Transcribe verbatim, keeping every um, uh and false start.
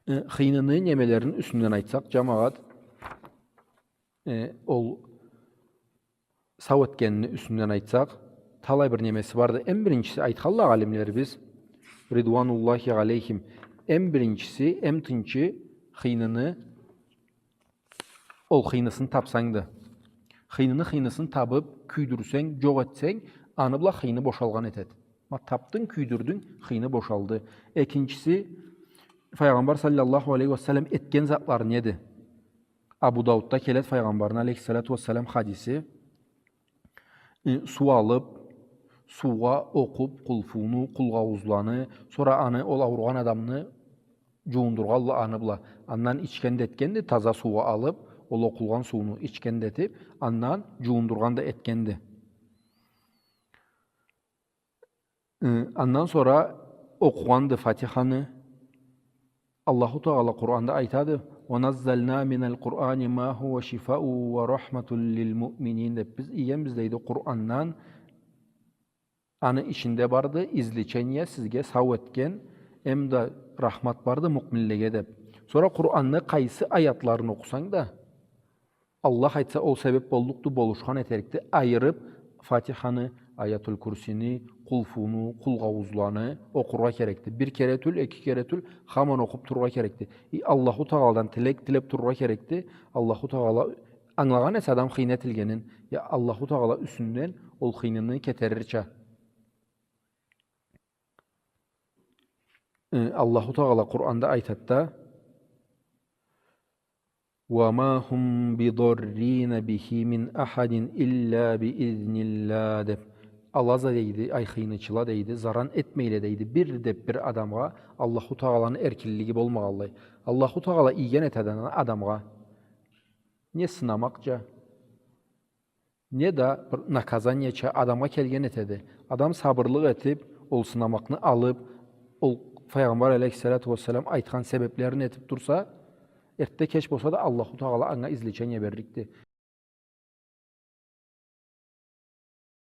Э, хыйныны немелерини юсюнден айтсакъ, джамагъат, э, ол сау этгенини юсюнден айтсакъ, талай бир немеси барды. Эм биринчиси, айтханла алимлерибиз, ридуануллахи алейхим, эм биринчиси, эм тынчы хыйныны, ол хыйнысын тапсангды. Хыйныны, хыйнысын табып, кюйдюрсенг, джокъ этсенг, аны бла хыйны бошалгъан этеди. Ма, тапдынг, кюйдюрдюнг, хыйны бошалды. Экинчиси, Файгъамбар саллаллаху алейхи ва саллам этген затлары неди? Абу Даудда келеди Файгъамбарны алейхиссалату вассалам хадиси. Э, суу алып, суугъа окъуп, къулфуну, къулгъаузланы, сора аны, ол ауругъан адамны джуундургъанла аны бла. Андан ичгенди этгенди, таза суугъа алып, ол окъулгъан сууну ичгенди этип, андан джуундургъан да этгенди. Э, андан сора окъугъанды Фатиханы. Аллаху Тагъала Къуранда айтады: «Ва наззална миналь Къурани ма хуа шифау ва рахматун лиль муъминин», — деп. Биз ийгенбиз, дейди, Къурандан, аны ичинде барды излечение, сизге сау этген, эм да рахмат барды муъминлеге, деп. Сора Къуранны къайсы аятларын окъусанг да, Аллах айтса, ол себеп боллукъду, болушхан этерикди. Айырып, Фатиханы, Аятуль Курсини, Къулфуну, Къулгъаузланы окъургъа керекди. Бир кере тюл, эки кере тюл, хаман окъуп тургъа керекди. И Аллаху Тагъаладан тилек тилеп тургъа керекди. Аллаху Тагъала, ангылагъан эсе адам хыйны этилгенин, я Аллаху Тагъала юсюнден ол хыйныны кетерирча. Э, Аллаху Тагъала Къуранда айтады да: «Ва ма хум бидаррина бихи мин ахадин илля би изниллях», — деп. Ала за, дейди, ай, хыйнычыла, дейди, заран этмейле, дейди, бир да бир адамгъа Аллаху Тагъаланы эркинлиги болмагъанлай. Аллаху Тагъала ийген этеди адамгъа. Не сынамакъча, не да бир наказаниеча адамгъа келген этеди. Адам сабырлыкъ этип, ол сынамакъны алып, ол Файгъамбар алейхиссалату вассалам айтхан себеплерин этип турса, эртде-кеч болса да Аллаху Тагъала анга излечение беририкди.